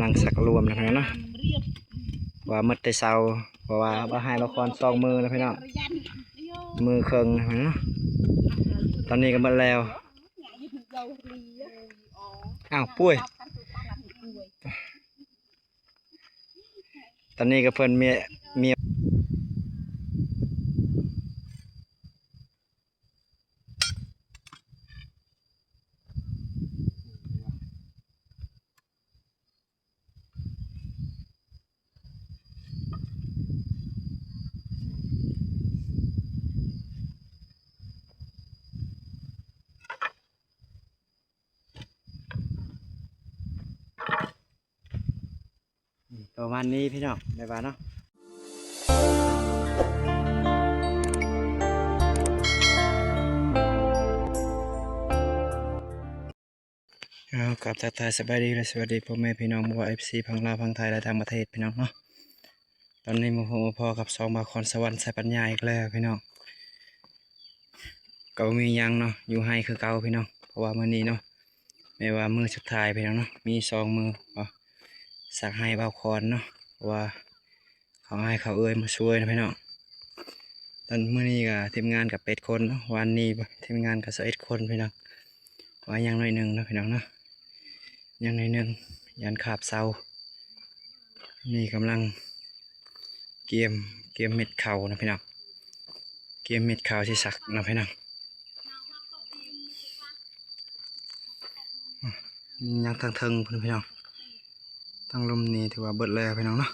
ກຳລັງສັກລວມນະພີ່ນ້ອງເນາະ ວ່າໝົດແຕ່ເຊົ້າ ເພາະວ່າບໍ່ໃຫ້ບໍ່ຄອນສອງມື້ນະພີ່ນ້ອງ ມື້ເຄິ່ງນະພີ່ນ້ອງເນາະ ຕອນນີ້ກໍໝົດແລ້ວ. ອ້າວ ປຸ້ຍ ຕອນນີ້ກໍເພິ່ນເມຍ ເມຍ ອືມ ປະມານນີ້ພີ່ນ້ອງ ໄດ້ວ່າເນາະ. ເອົາ ກາບທັກທາຍສະບາຍດີ ແລະ ສະຫວັດດີພໍ່ແມ່ພີ່ນ້ອງ ບໍ່ວ່າ ເອັຟຊີ ຝັ່ງລາວ ຝັ່ງໄທ ແລະ ຕ່າງປະເທດ ພີ່ນ້ອງເນາະ. ຕອນນີ້ມາພົບມາພໍ້ກັບຊ່ອງບ່າວຄອນສະຫວັນ ໄຊປັນຍາ ອີກແລ້ວພີ່ນ້ອງ. ກໍບໍ່ມີຫຍັງເນາະ ຢູ່ໄຮ່ຄືເກົ່າພີ່ນ້ອງ ເພາະວ່າມື້ນີ້ເນາະ ແມ່ນວ່າມື້ສຸດທ້າຍພີ່ນ້ອງເນາະ ມີສອງມື້ ເພາະສັກໄຮ່ບ່າວຄອນເນາະ ເພາະວ່າເຂົາອ້າຍເຂົາເອື້ອຍມາຊ່ວຍນະພີ່ນ້ອງ. ຕອນມື້ນີ້ກໍທີມງານກໍແປດຄົນເນາະ ວານນີ້ທີມງານກໍຊາວເອັດຄົນພີ່ນ້ອງ ວ່າຍັງໜ້ອຍໜຶ່ງເນາະພີ່ນ້ອງເນາະ ຍັງໜ້ອຍໜຶ່ງ ຢ້ານຄາບເຊົາ. ນີ້ກຳລັງກຽມ ກຽມເມັດເຂົ້ານະພີ່ນ້ອງ ກຽມເມັດເຂົ້າຊິສັກນະພີ່ນ້ອງ. ຍັງທາງເທິງພຸ້ນພີ່ນ້ອງ ທາງລຸ່ມນີ້ຖືວ່າເບິດແລ້ວພີ່ນ້ອງເນາະ.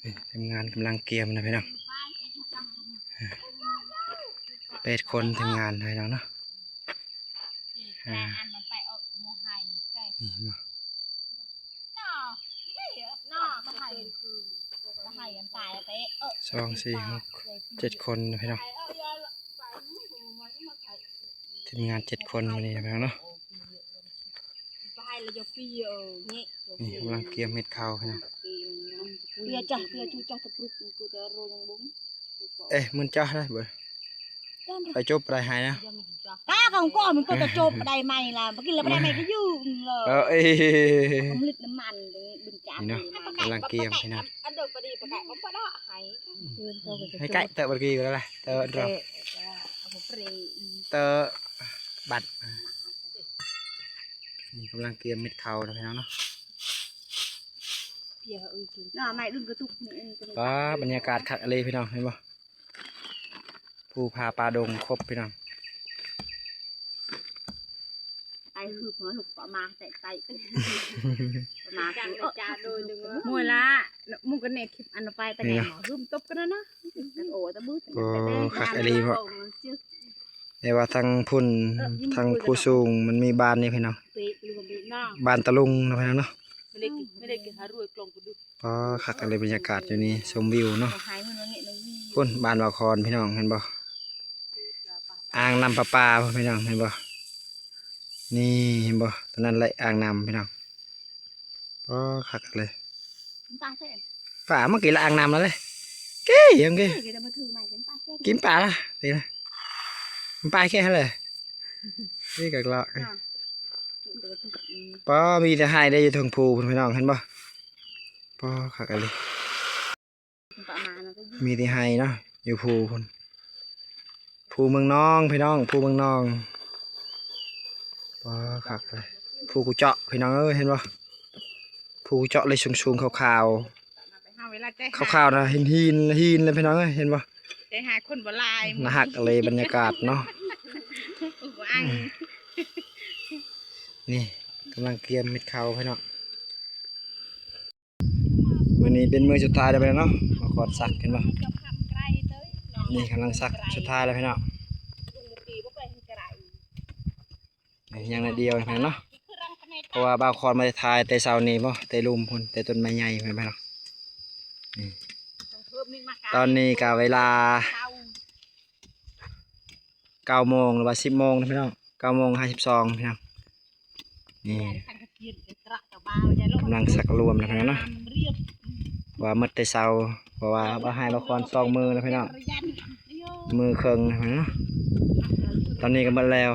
ເອີ ທີມງານກຳລັງກຽມນະພີ່ນ້ອງ ເອີ ແປດຄົນທີມງານນະພີ່ນ້ອງເນາະ. ເອີ ນີ້ເຫັນບໍ່ ສອງ ສີ່ ຫົກ ເຈັດຄົນນະພີ່ນ້ອງ ທີມງານເຈັດຄົນມື້ນີ້ນະພີ່ນ້ອງເນາະ. ນີ້ກຳລັງກຽມເມັດເຂົ້າພີ່ນ້ອງ. ເອີ ມັນຈ້າໄດ້ເບີ ໄປຈົບໄດ້ໃຫ້ນະ ກາຂອງກໍມັນກໍຈະຈົບໄດ້ໃໝ່ລະ ບໍ່ກິນລະບໍ່ໄດ້ໃໝ່ກໍຢູ່ເລີຍ. ເອີ ກຳລັງກຽມພີ່ນ້ອງ ໃຫ້ໃກ້ເຕີບາກີ້ກໍໄດ້ເຕີເຕີບັດ. ນີ້ກຳລັງກຽມເມັດເຂົ້ານະພີ່ນ້ອງເນາະ. ປ້າ ບັນຍາກາດຄັກອີ່ຫຼີພີ່ນ້ອງ ເຫັນບໍ່ ພູຜາປ່າດົງຄົບພີ່ນ້ອງ. ໄຕຄືຫົວລຸກປະມາແຕະໄຕ ປະມາ ມວຍລະ ໝູ່ກັນແນ່ຄລິບອັນໄປຕະແກງຫົວ ລືມຕົບກັນນະ ໂອ້ ຕະບື ໂອ້ ຄັກອີ່ຫຼີເນາະ. ແຕ່ວ່າທາງພຸ້ນ ທາງພູສູງມັນມີບ້ານນີ້ພີ່ນ້ອງ ບ້ານຕະລຸງເນາະພີ່ນ້ອງເນາະ. ອໍ ຄັກອີ່ຫຼີ ບັນຍາກາດຢູ່ນີ້ ຊົມວິວເນາະ. ພຸ້ນ ບ້ານບ່າວຄອນພີ່ນ້ອງ ເຫັນບໍ່ ອ່າງນ້ຳປະປາພີ່ນ້ອງ ເຫັນບໍ່ ນີ້ເຫັນບໍ່ ຕົງນັ້ນແຫຼະອ່າງນ້ຳພີ່ນ້ອງ. ອໍ ຄັກເລີຍ ປາມາກິນລະອ່າງນ້ຳລະເລີຍ ກິນ ກິນ ກິນປາລະ ປາແຄ່ຫັ້ນແຫຼະ ນີ້ກະລະ. ປ້າ ມີແຕ່ໄຮ່ເດ້ ຢູ່ເທິງພູພຸ້ນພີ່ນ້ອງ ເຫັນບໍ່. ປ້າ ຄັກອີ່ຫຼີ ມີແຕ່ໄຮ່ເນາະ ຢູ່ພູພຸ້ນ ພູເມືອງນອງພີ່ນ້ອງ ພູເມືອງນອງ. ປ້າ ຄັກເລີຍ ພູກູເຈາະພີ່ນ້ອງເອີຍ ເຫັນບໍ່ ພູກູເຈາະເລີຍ ສູງໆ ຂາວໆ ຂາວໆນະ ຫີນໆ ຫີນເລີຍພີ່ນ້ອງເອີຍ ເຫັນບໍ່. ແຕ່ຫາຄົນບໍ່ຫຼາຍ ໜ້າຮັກເລີຍ ບັນຍາກາດເນາະ. ນີ້ກຳລັງກຽມເມັດເຂົ້າພີ່ນ້ອງ. ມື້ນີ້ເປັນມື້ສຸດທ້າຍແລ້ວພີ່ນ້ອງເນາະ ມາກອນສັກ ເຫັນບໍ່. ນີ້ກຳລັງສັກສຸດທ້າຍແລ້ວພີ່ນ້ອງ ຍັງໜ້ອຍດຽວພີ່ນ້ອງເນາະ ເພາະວ່າບ່າວຄອນມາຖ່າຍແຕ່ເຊົ້ານີ້ບໍ ແຕ່ລຸ່ມພຸ້ນ ແຕ່ຕົ້ນໄມ້ໃຫຍ່ພຸ້ນພີ່ນ້ອງ. ນີ້ ຕອນນີ້ກະເວລາເກົ້າໂມງ ຫຼືວ່າສິບໂມງນະພີ່ນ້ອງ ເກົ້າໂມງຫ້າສິບສອງພີ່ນ້ອງ. ນີ້ກຳລັງສັກລວມນະພີ່ນ້ອງເນາະ ວ່າໝົດແຕ່ເຊົ້າ ເພາະວ່າບໍ່ໃຫ້ບໍ່ຄອນສອງມື້ນະພີ່ນ້ອງ ມື້ເຄິ່ງນະພີ່ນ້ອງເນາະ. ອັນນີ້ກໍໝົດແລ້ວ.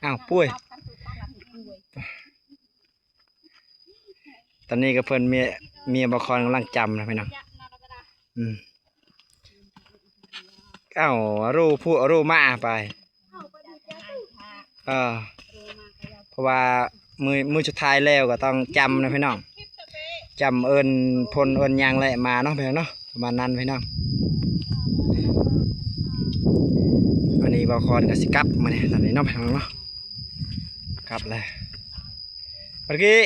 ອ້າວ ປຸ້ຍ ຕອນນີ້ກໍເພິ່ນເມຍ ເມຍບ່າວຄອນກຳລັງຈຳນະພີ່ນ້ອງ. ອືມ ເອົ້າ ອາໂຣ ຜູ້ອາໂຣມາໄປ ເອີ ເພາະວ່າມື້ ມື້ສຸດທ້າຍແລ້ວກໍຕ້ອງຈຳນະພີ່ນ້ອງ ຈຳເອີ້ນພົນເອີ້ນຫຍັງແຫຼະມາເນາະພີ່ນ້ອງເນາະ ປະມານນັ້ນພີ່ນ້ອງ. ອັນນີ້ບ່າວຄອນກໍຊິກັບມື້ນີ້ ຕອນນີ້ເນາະພີ່ນ້ອງເນາະ ກັບແລ້ວ. ປະກີ້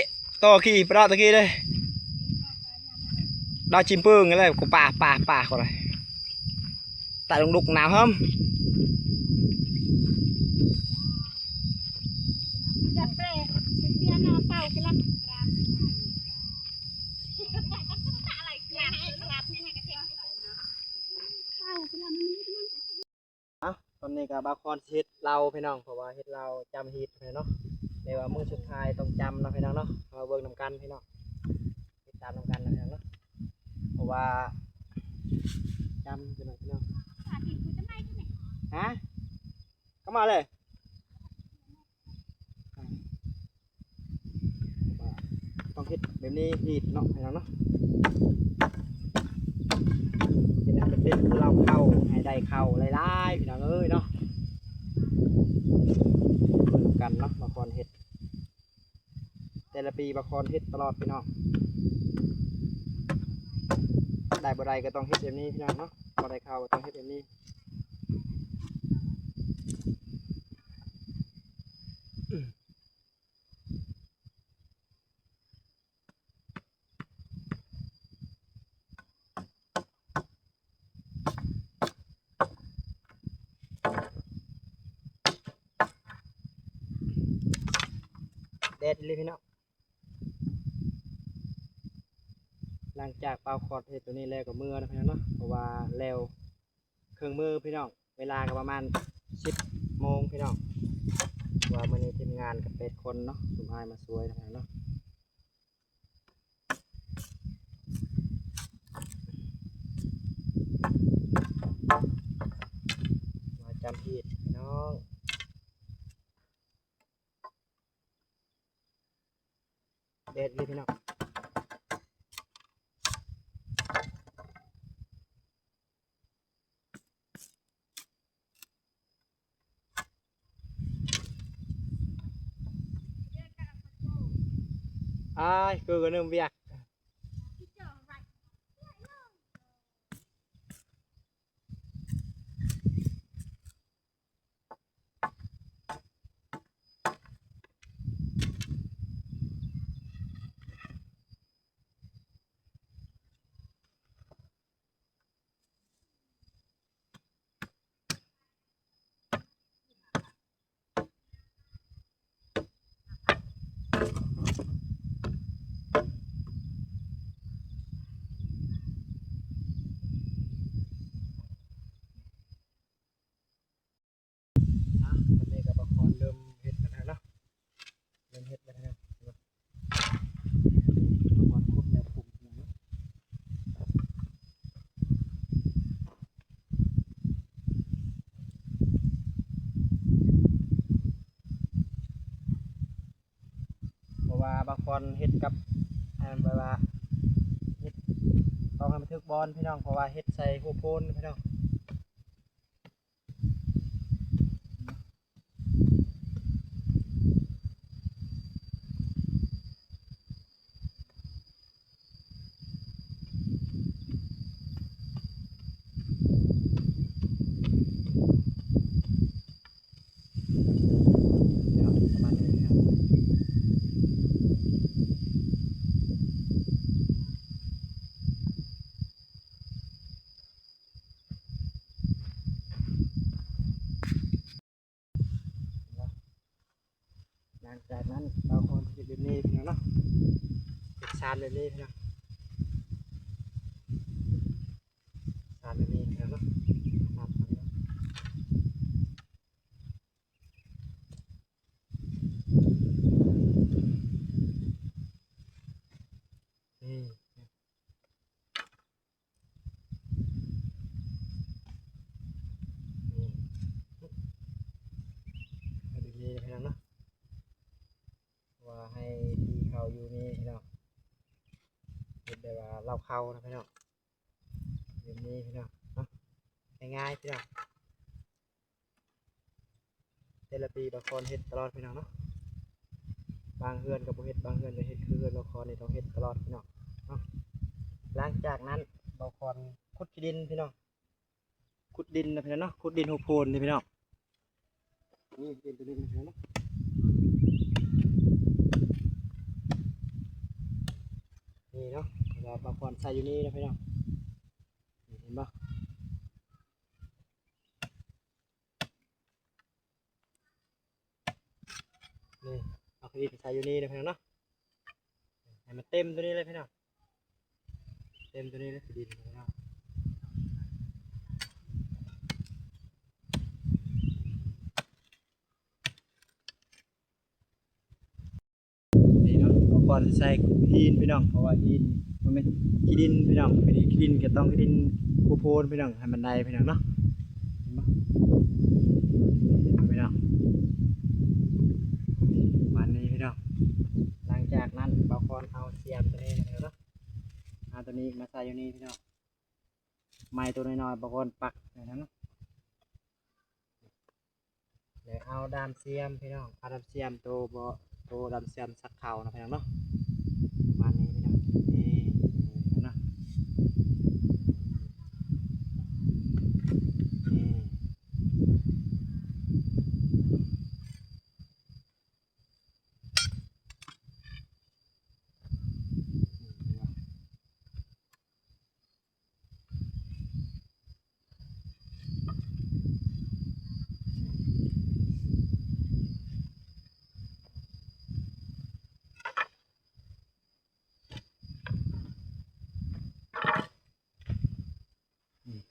ຕໍ່ຂີ່ປະຕະກີ້ເດ້ ດາວຈິມປຶງແລ້ວ ກູປາ ປາ ປາ ກໍໄດ້ ຕາຍລົງລຸກໜາວເຮີ້ມ. ເອົ້າ ຕອນນີ້ກໍບ່າວຄອນຊິເຮັດເຫຼົ້າພີ່ນ້ອງ ເພາະວ່າເຮັດເຫຼົ້າຈຳຮີດເນາະ ແຕ່ວ່າມື້ສຸດທ້າຍຕ້ອງຈຳເນາະພີ່ນ້ອງເນາະ. ມາເບິ່ງນຳກັນພີ່ນ້ອງ ຕິດຕາມນຳກັນນະພີ່ນ້ອງເນາະ ເພາະວ່າຈຳພີ່ນ້ອງ ພີ່ນ້ອງ ຮະ ເຂົ້າມາເລີຍ. ຕ້ອງເຮັດແບບນີ້ອີກເນາະ ພີ່ນ້ອງເນາະ ເຮັດໃຫ້ມັນເປັນເຫຼົ້າເຂົ້າ ໃຫ້ໄດ້ເຂົ້າຫຼາຍໆ ພີ່ນ້ອງເອີຍເນາະ. ເບິ່ງກັນເນາະ ບ່າວຄອນເຮັດ ແຕ່ລະປີບ່າວຄອນເຮັດຕະຫຼອດພີ່ນ້ອງ ໄດ້ບໍ່ໄດ້ກໍຕ້ອງເຮັດແບບນີ້ພີ່ນ້ອງເນາະ ບໍ່ໄດ້ເຂົ້າກໍຕ້ອງເຮັດແບບນີ້. ແດດອີ່ຫຼີພີ່ນ້ອງ ຫຼັງຈາກບ່າວຄອນເຮັດຕົວນີ້ແລ້ວກໍເມືອນະພີ່ນ້ອງເນາະ ເພາະວ່າແລ້ວ ເຄິ່ງມື້ພີ່ນ້ອງ ເວລາກໍປະມານສິບໂມງພີ່ນ້ອງ ວ່າມື້ນີ້ທີມງານກໍແປດຄົນເນາະ ຊຸມອ້າຍມາຊ່ວຍນະພີ່ນ້ອງເນາະ ມາຈຳຮີດພີ່ນ້ອງ. ແດດເລີຍພີ່ນ້ອງ ອ້າຍ ຄືກໍເລີ່ມວຽກ. ອ່ະ ຕອນນີ້ກໍບ່າວຄອນເລີ່ມເຮັດແລ້ວເນາະ ເລີ່ມເຮັດແລ້ວເນາະ ບ່າວຄອນຂຸດແລ້ວປຸ້ມເນາະ ເພາະວ່າບ່າວຄອນເຮັດກັບ ອັນນັ້ນ ແບບວ່າເຮັດຕ້ອງໃຫ້ມັນຖືກບ່ອນພີ່ນ້ອງ ເພາະວ່າເຮັດໃສ່ຫົວໂພນພີ່ນ້ອງ. ຫຼັງຈາກນັ້ນ ເຮົາກໍເຮັດແບບນີ້ພີ່ນ້ອງເນາະ ເຮັດຊານແບບນີ້ພີ່ນ້ອງ ຊານແບບນີ້ພີ່ນ້ອງເນາະ ຊານແບບນີ້ ນີ້. ພີ່ນ້ອງເນາະ ວ່າໃຫ້ທີ່ເຂົາຢູ່ນີ້ພີ່ນ້ອງ ເຮັດແບບວ່າເລົ້າເຂົ້ານະພີ່ນ້ອງ ແບບນີ້ພີ່ນ້ອງເນາະ ງ່າຍໆພີ່ນ້ອງ. ແຕ່ລະປີບ່າວຄອນເຮັດຕະຫຼອດພີ່ນ້ອງເນາະ ບາງເຮືອນກໍບໍ່ເຮັດ ບາງເຮືອນກໍເຮັດ ຄືເຮືອນບ່າວຄອນນີ້ຕ້ອງເຮັດຕະຫຼອດພີ່ນ້ອງເນາະ. ຫຼັງຈາກນັ້ນບ່າວຄອນຂຸດຂີ້ດິນພີ່ນ້ອງ ຂຸດດິນນະພີ່ນ້ອງເນາະ ຂຸດດິນຮູໂພນນີ້ພີ່ນ້ອງ ນີ້ດິນຕົວນີ້ພີ່ນ້ອງເນາະ ນີ້ເນາະ ແລ້ວບ່າວຄອນໃສ່ຢູ່ນີ້ນະພີ່ນ້ອງ ນີ້ເຫັນບໍ່? ນີ້ ເອົາຂີ້ດິນໃສ່ຢູ່ນີ້ເດີພີ່ນ້ອງເນາະ ໃຫ້ມັນເຕັມຕົວນີ້ເລີຍພີ່ນ້ອງ ເຕັມຕົວນີ້ເລີຍຂີ້ດິນພີ່ນ້ອງ. ນີ້ເນາະ ບ່າວຄອນຊິໃສ່ຫີນພີ່ນ້ອງ ເພາະວ່າຫີນບໍ່ແມ່ນຂີ້ດິນພີ່ນ້ອງ ເປັນຂີ້ດິນກໍຕ້ອງຂີ້ດິນພູໂພນພີ່ນ້ອງ ໃຫ້ມັນໄດ້ພີ່ນ້ອງເນາະ ເຫັນບໍ່ພີ່ນ້ອງ ນີ້ປະມານນີ້ພີ່ນ້ອງ. ຫຼັງຈາກນັ້ນບ່າວຄອນເອົາຊຽມຕົວນີ້ນະພີ່ນ້ອງເນາະ ເອົາຕົວນີ້ມາໃສ່ຢູ່ນີ້ພີ່ນ້ອງ ໄມ້ຕົວນ້ອຍໆ ບ່າວຄອນປັກໃສ່ນັ້ນເນາະ. ແລ້ວເອົາດ້າມຊຽມພີ່ນ້ອງ ເອົາດ້າມຊຽມໂຕບໍ່ ໂຕດ້າມຊຽມສັກເຂົ້ານະພີ່ນ້ອງເນາະ ປະມານນີ້ພີ່ນ້ອງ ນີ້ ນີ້ເນາະ ນີ້.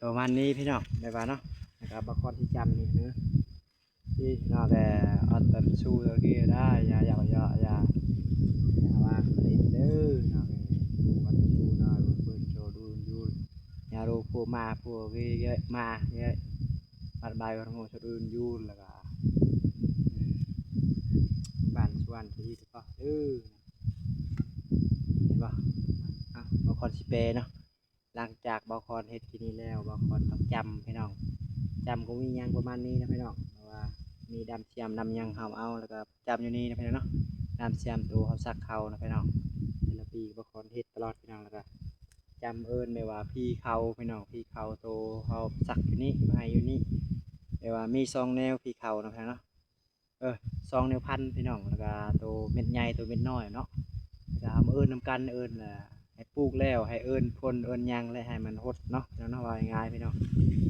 ປະມານນີ້ພີ່ນ້ອງ ແບບວ່າເນາະ ແລ້ວກໍບ່າວຄອນຊິຈ້ຳນີ້ເດີ ນີ້ເນາະ ແຕ່ອັດຕັນຊູໂຕກີດາ ຢ່າ ຢ່າ ຢ່າ ຢ່າ ຢ່າວ່າເລີຍເດີເນາະ ອັດຕັນຊູເນາະ ເບິ່ງໂຊດູນຢູນ ຍາໂຣໂພມາໂພເກມາເກ ບັດບາຍວັນໂຮໂຊດູນຢູນ ແລ້ວກໍບ້ານສວນທີ່ສະເພາະເດີ ເຫັນບໍ່? ອ່ະ ບ່າວຄອນຊິແປເນາະ. ຫຼັງຈາກບ່າວຄອນເຮັດຂີ້ດິນແລ້ວ ບ່າວຄອນຕ້ອງຈ້ຳພີ່ນ້ອງ ຈ້ຳກໍມີຫຍັງປະມານນີ້ນະພີ່ນ້ອງ ເພາະວ່າມີດ້າມຊຽມດ້າມຫຍັງເຮົາເອົາ ແລ້ວກໍຈ້ຳຢູ່ນີ້ນະພີ່ນ້ອງເນາະ ດ້າມຊຽມໂຕເຮົາສັກເຂົ້ານະພີ່ນ້ອງ. ແຕ່ລະປີບ່າວຄອນເຮັດຕະຫຼອດພີ່ນ້ອງ ແລ້ວກໍຈ້ຳເອີ້ນແບບວ່າຜີເຂົ້າພີ່ນ້ອງ ຜີເຂົ້າໂຕເຮົາສັກຢູ່ນີ້ ມາໃຫ້ຢູ່ນີ້ ແບບວ່າມີສອງແນວຜີເຂົ້ານະພີ່ນ້ອງເນາະ. ເອີ ສອງແນວພັນພີ່ນ້ອງ ແລ້ວກະໂຕເມັດໃຫຍ່ໂຕເມັດນ້ອຍເນາະ ແລ້ວກະເອົາມາເອີ້ນນຳກັນ ເອີ້ນລະໃຫ້ປູກແລ້ວ ໃຫ້ເອີ້ນພົນເອີ້ນຫຍັງ ແລະໃຫ້ມັນຫົດເນາະ ພີ່ນ້ອງເນາະ ເວົ້າງ່າຍໆພີ່ນ້ອງ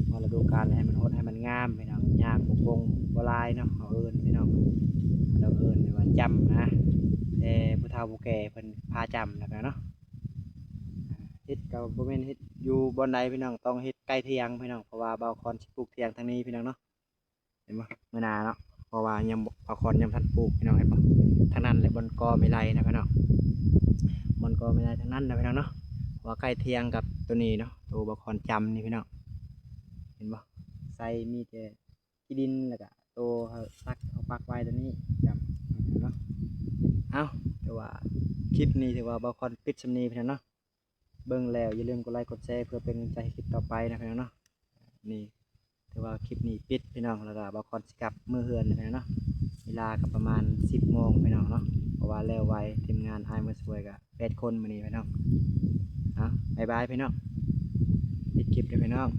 ຮອດລະດູການແລ້ວໃຫ້ມັນຫົດໃຫ້ມັນງາມພີ່ນ້ອງ ຍາກບໍ່ປົງບໍ່ຫຼາຍເນາະ ເຮົາເອີ້ນພີ່ນ້ອງ ເຮົາເອີ້ນແບບວ່າຈ້ຳນະ ແຕ່ຜູ້ເຖົ້າຜູ້ແກ່ເພິ່ນພາຈ້ຳນະພີ່ນ້ອງເນາະ. ເຮັດກໍບໍ່ແມ່ນເຮັດຢູ່ບ່ອນໃດພີ່ນ້ອງ ຕ້ອງເຮັດໃກ້ຖຽງພີ່ນ້ອງ ເພາະວ່າບ່າວຄອນຊິປູກຖຽງທາງນີ້ພີ່ນ້ອງເນາະ. ເຫັນບໍ່? ມື້ໜ້າເນາະ ເພາະວ່າຍັງບໍ່ ບ່າວຄອນຍັງບໍ່ທັນປູກພີ່ນ້ອງ ເຫັນບໍ່? ທາງນັ້ນແຫຼະບ່ອນກໍໄມ້ໄລ່ນະພີ່ນ້ອງ ບ່ອນກໍໄມ້ໄລ່ທາງນັ້ນນະພີ່ນ້ອງເນາະ ເພາະວ່າໃກ້ຖຽງກັບໂຕນີ້ເນາະ ໂຕບ່າວຄອນຈ້ຳນີ້ພີ່ນ້ອງ ເຫັນບໍ່? ໃສ່ມີແຕ່ຂີ້ດິນ ແລ້ວກະໂຕເຮົາສັກເຮົາປັກໄວ້ໂຕນີ້ຈ້ຳເນາະ. ເອົ້າ ແຕ່ວ່າຄລິບນີ້ຖືວ່າບ່າວຄອນປິດສ່ຳນີ້ພີ່ນ້ອງເນາະ. ເບິ່ງແລ້ວຢ່າລືມກົດໄລກົດແຊເພື່ອເປັນກຳລັງໃຈໃຫ້ຄລິບຕໍ່ໄປນະພີ່ນ້ອງເນາະ. ນີ້ຖືວ່າຄລິບນີ້ປິດພີ່ນ້ອງ ແລ້ວກໍບ່າວຄອນຊິກັບເມືອເຮືອນນະພີ່ນ້ອງເນາະ. ເວລາກໍປະມານສິບໂມງພີ່ນ້ອງເນາະ ເພາະວ່າແລ້ວໄວ ທີມງານອ້າຍມາຊ່ວຍກໍແປດຄົນມື້ນີ້ພີ່ນ້ອງ. ເອົ້າ ບາຍບາຍພີ່ນ້ອງ ປິດຄລິບເດີພີ່ນ້ອງ.